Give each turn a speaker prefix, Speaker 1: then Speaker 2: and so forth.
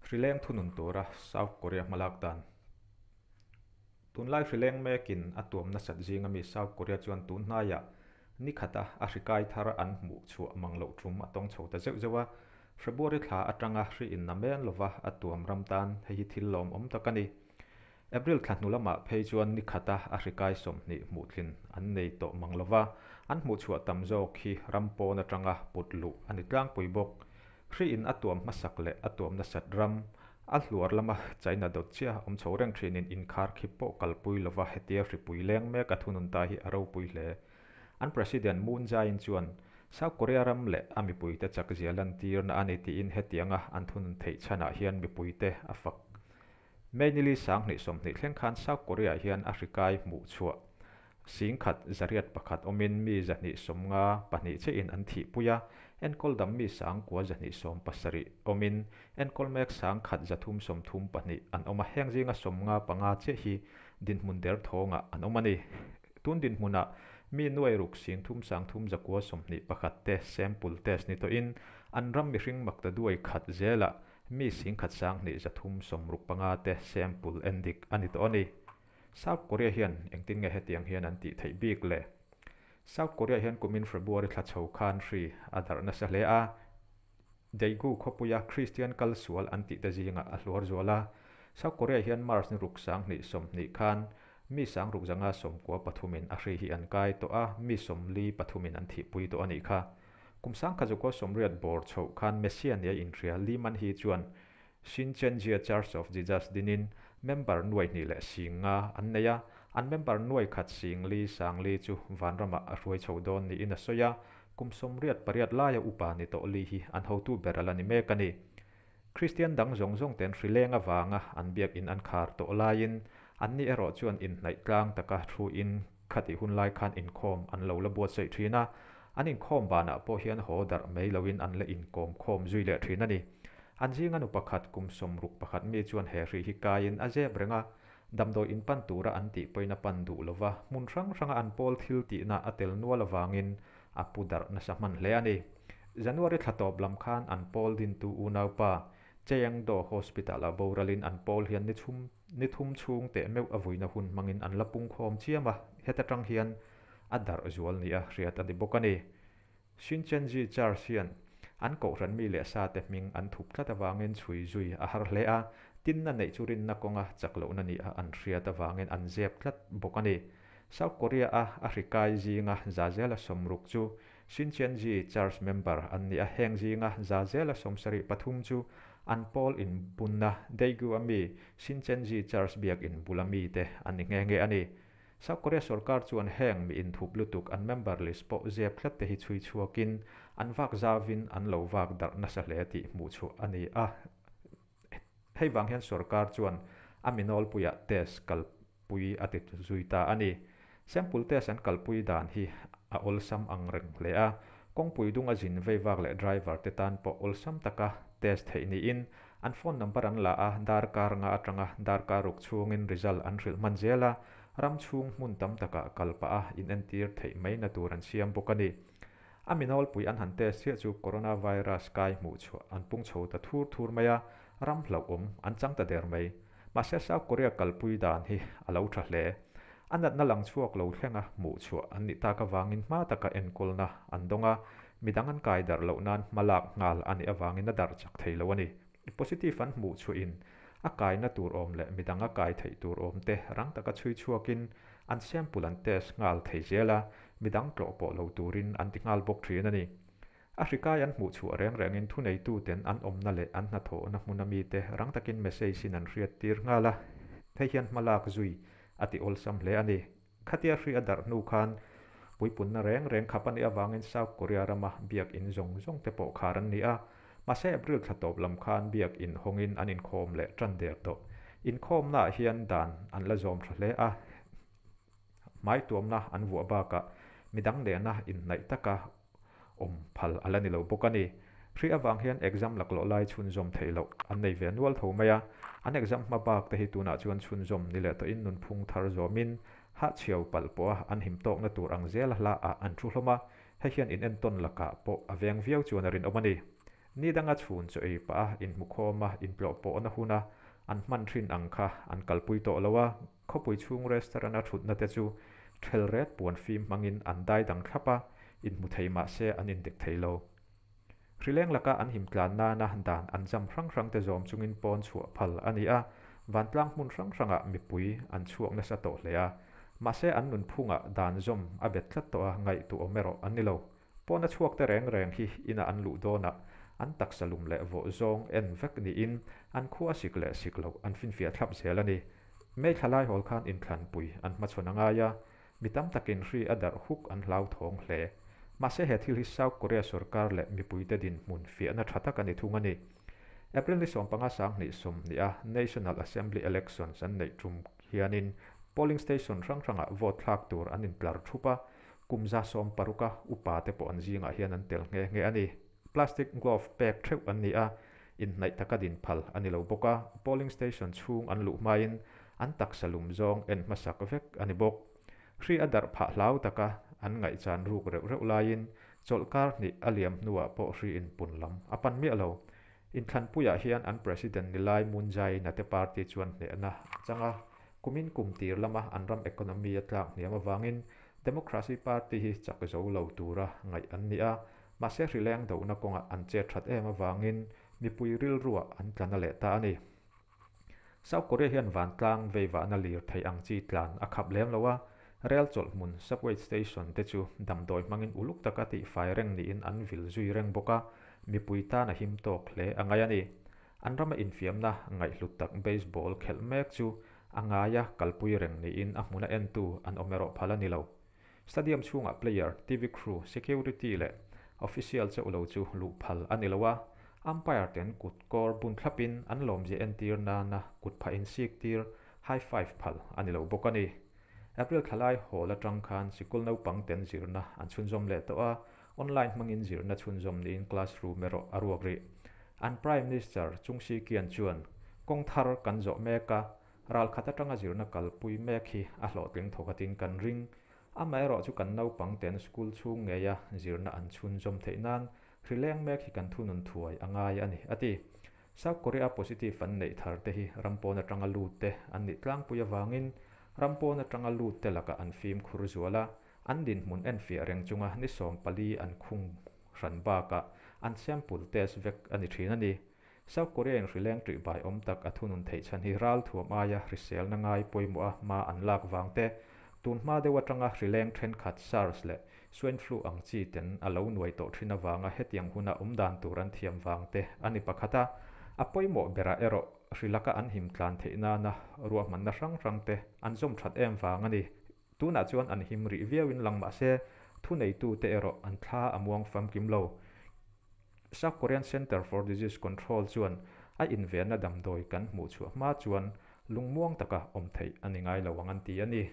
Speaker 1: Hrileng thunun tura South Korea hmalak dan. Tunlai hrileng mekin a tuam nasat zinga mi South Korea chuan tun hnaiah ni khata a hri kai thar an hmuh chhuah mang loh tum a tawng chho ta zeuh zeuh a. February thla atanga hri in namen lova a tuam ram tan hei hi thil lawmawm tak a ni. April thla hnu lamah phei chuan ni khata a hri kai 20 hmuh tlin an nei tawh mang lova, an hmuh chhuah tam zawk hi ram pawn atanga put luh a ni tlangpui bawk. Hri in a tuam hmasak leh a tuam nasat ram a hluar lama China dawt chiah awm chho reng thinin inkhar khip pawh kalpui lova hetia hripui leng mek a thunun ta hi a ropui hle. An President Moon Jae-in chuan South Korea ram leh a mipuite chak zia lan tirna a ni tiin hetianga an thunun theih chhanah hian mipuite a fak. May ni li 2020 thleng khan South Korea hian a hri kai hmuh chhuah 1,101 awmin mi 252 chein an thihpui a, enkawl dam mi 9,270 awmin enkawl mek 1,332 an awm a, heng zinga 95 che hi dinhmun der thawngah an awm a ni. Tun dinhmunah mi nuai ruk 33,921 te sample test ni tawhin an ram mihring makta duai khat zela mi 1,265 te sample endik a ni tawh a ni. South Korea hian engtin nge hetiang hian an tih theih bik le. South Korea hian kumin February thla chho khan hri a darh nasa hle a. Daegu khawpuia Christian kalsual an tih te zinga a hluar zual a. South Korea hian March ni ruk 2020 khan mi 6,093 in a hri hi an kai tawh a, mi 43 in an thihpui tawh a nih kha. Kum 1980 bawr chhoh khan Messia nia inhria Lee Man Hee chuan Shincheonji Church of Jesus dinin member nuai hnih leh 50,000 an nei a, an member nuai khat 4,040 chu vanrama a hruai chho dawn niin a sawi a, kum 88 laia upa ni tawh Lee hi an hotu ber ala ni mek a ni. Christian dang zawng zawng ten hrileng awanga an biak in an khar tawh laiin an ni erawh chuan inhnaih tlang taka thu in khati hun lai khan inkhawm an lo la buatsaih thin a, an inkhawm banah pawh hian haw darh mai loin an la inkawm khawm zui leh thin a ni. An zinga nu pakhat kum 61 mi chuan he hri hi kaiin a zep reng a, damdawi in pan tura an tih pawhin a pan duh lova, hmun hrang hranga an pawl thil tihna a tel nual awangin a pu darh nasa hman hle a ni. January thla tawp lam khan an pawl din tu unaupa Cheongdo Hospital a boralin an pawl hian ni thum chhung teh meuh a vuina hun hmangin an la pung khawm chiam a, heta tang hian a darh zual ni a hriat a ni bawk a ni. Shincheonji Church hian an kohhran mi leh sa te hming an thup tlat awangin chhui zui a har hle a, tinna neih chu rinna kawnga chak lohna ni a an hriat awangin an zep tlat bawk a ni. South Korea a a hri kai zinga zazela 60 chu Shincheonji Church member an ni a, heng zinga zazela 73 chu an pawl in bunna Daegu ami Shincheonji Church biak in bula mi te an ni nge nge a ni. South Korea sarkar chuan heng mi in thup lutuk an member list pawh zep tlat te hi chui chhuakin an vak zawin an lo vak darh nasa hle tih hmuh chu a ni a. Hei wang hian sarkar chuan a minol puia test kalpui a ti zui ta a ni. Sample test an kalpui dan hi a awlsam ang reng hle a, kawngpui dunga zin vei vak leh driver te tan pawh awlsam taka test theih niin an phone number an la a, darkar nga atanga darkar ruk chhungin result an hrilh hman zel a, ram chhung hmun tam taka kalpa a in entir theih mai na tur an siam bawk a ni. A minol pui an han test chiah chu coronavirus kai hmuh chhuah an pung chho ta thur thur mai a, ram hlauhawm an chang ta der mai. Mahse South Korea kalpui dan hi a lo tha hle. A natna lang chhuak lo thlenga hmuh chhuah an ni tak awangin hma taka enkawlna an dawng a, midang an kai darh loh nan hmalak nghal a nih awangin a darh chak thei lo a ni. Positive an hmuh chhuahin a kaina tur awm leh midang a kai theih tur awm te rang taka chhui chhuakin an sample an test nghal thei zel a, midang tlawh pawh lo turin an ti nghal bawk thin a ni. A hri kai an hmuh chhuah reng rengin thu nei tu ten an awmna leh an hnathawhna hmun ami te rang takin message in an hriat tir nghal a, hei hian hmalak zui a ti awlsam hle a ni. Khatia hri a darh hnu khan puipunna reng reng khap ani awangin South Korea rama biak in zawng zawng te pawh khar an ni a. Mahse April thla tawp lam khan biak in hawngin an inkhawm leh tan der tawh. Inkhawmna ah hian dan an la zawm tha hle a, hmai tuamna an vuah bakah midang lehna inhnaih taka awm phal ala ni lo bawk a ni. Hri awang hian exam laklawh lai chhunzawm theih loh an nei ve nual tho mai a, an exam hma bak te hi tunah chuan chhunzawm ni leh tawhin nunphung thar zawmin ha chhiau palh pawh a an him tawkna tur ang zel hla ah an thu hlawm a, hei hian in entawn lakah pawh a veng viau chuan a rinawm a ni. Ni danga chhun chaw ei pah a inhmukhawm a intlawhpawhna huna an hman thin ang kha an kalpui tawh lo a, khawpui chhung restaurant-a thutna te chu thelret puan fim hmangin an dai dang thlap a, inhmu thei mah se an indek thei lo. Hrileng laka an him tlan nana dan an zam hrang hrangte zawm chungin pawn chhuah phal a ni a, vantlang hmun hrang hrangah mipui an chhuak nasa tawh hle a. Mahse an nunphungah dan zawm a bet tlat tawh a, ngaihtuahawm erawh an ni lo. Pawna chhuakte reng reng hi ina an luh dawnah an taksa lum leh vawh zawng en vek niin an khua sik leh sik loh an finfiah thlap zel a ni. May thla lai hawl khan inthlanpui an hmachhawn a ngai a, mi tam takin hri a darh huk an hlauthawng hle. Mahse he thil hi South Korea sorkar leh mipuite dinhmun fiahna tha tak a ni thung a ni. April ni 15 2020 a National Assembly Elections an neih tum hianin polling station hrang hrangah vote thlak tur an intlar thup a, kum 160 a upa te pawh an zingah hian an tel nghe nghe a ni. Plastic glove pek theuh an ni a, inhnaih taka din phal a ni lo bawk a, polling station chhung an luh hmain an taksa lum zawng en hmasak vek a ni bawk. Hri a darh phah hlau taka an ngaihchan ruk reuh reuh laiin chawlhkar hnih a liam hnuah pawh hri inpun lam a pan miah lo. Inthlanpuiah hian an president ni lai Moon Jae-in a te party chuan hnehna a chang a, kumin kum tir lama an ram economy a tlak hniam avangin Democracy Party hi chak zo lo tura ngaih an ni a, mahse hrileng dohna kawngah an chet that em avangin mipui rilruah an tla na leh ta a ni. South Korea hian vantlang veivahna lir theih ang chi tlan a khap lem lo a, rel chawlhhmun, subway station, te chu damdawi hmangin uluk taka tihfai reng niin an vil zui reng bawk a, mipui tan a him tawk hle a ngai a ni. An rama infiamna ngaihhlut tak baseball khelh mek chu a ngaia kalpui reng niin a hmuna entu an awm erawh phal a ni lo. Stadium chhungah player, TV crew, security leh official chauh lo chu luh phal a ni lo a, umpire ten kut kawr bun thlapin an lawmzia entir nana kut phah insik tir, high five, phal a ni lo bawk a ni. April thlalai hawl atang khan sikul naupang ten zirna an chhunzawm leh tawh a, online hmangin zirna chhunzawm niin classroom erawh a ruak rih. An Prime Minister Chung Si Kian chuan, Kawng thar kan zawh mek a, ralkhat atanga zirna kalpui mek hi a hlawhtling thawkhatin kan ring. Amaherawh chu kan naupang ten school chhung ngeia zirna an chhunzawm theih nan hrileng mek hi kan thunun thuai a ngai a ni, a ti. South Korea positive an neih thar te hi ram pawn atanga lut te an nih tlangpui avangin ram pawn atanga lut te lakah an fimkhur zual a, an dinhmun enfiah reng chunga ni 14 an khung hran bakah an sample test vek a ni thin a ni. South Korea in hrileng ṭihbai awm tak a thunun theih chhan hi ralthuam aia hriselna ngai pawimawh a hma an lak vang te, tun hma deuh atanga hrileng thenkhat SARS leh swine flu ang chi ten a lo nuai tawh thin avanga hetiang huna awm dan tur an thiam vang te a ni pakhat a. A pawimawh berah erawh hrilaka an him tlan theih nana ruahmanna hrang hrang te an zawm that em vang a ni. Tunah chuan an him rih viauin lang mah se, thuneitute erawh an thla a muang famkim lo. South Korean Center for Disease Control chuan a invenna damdawi kan hmuh chhuah hma chuan lungmuang taka awm theih a ni ngai lo ang an ti a ni.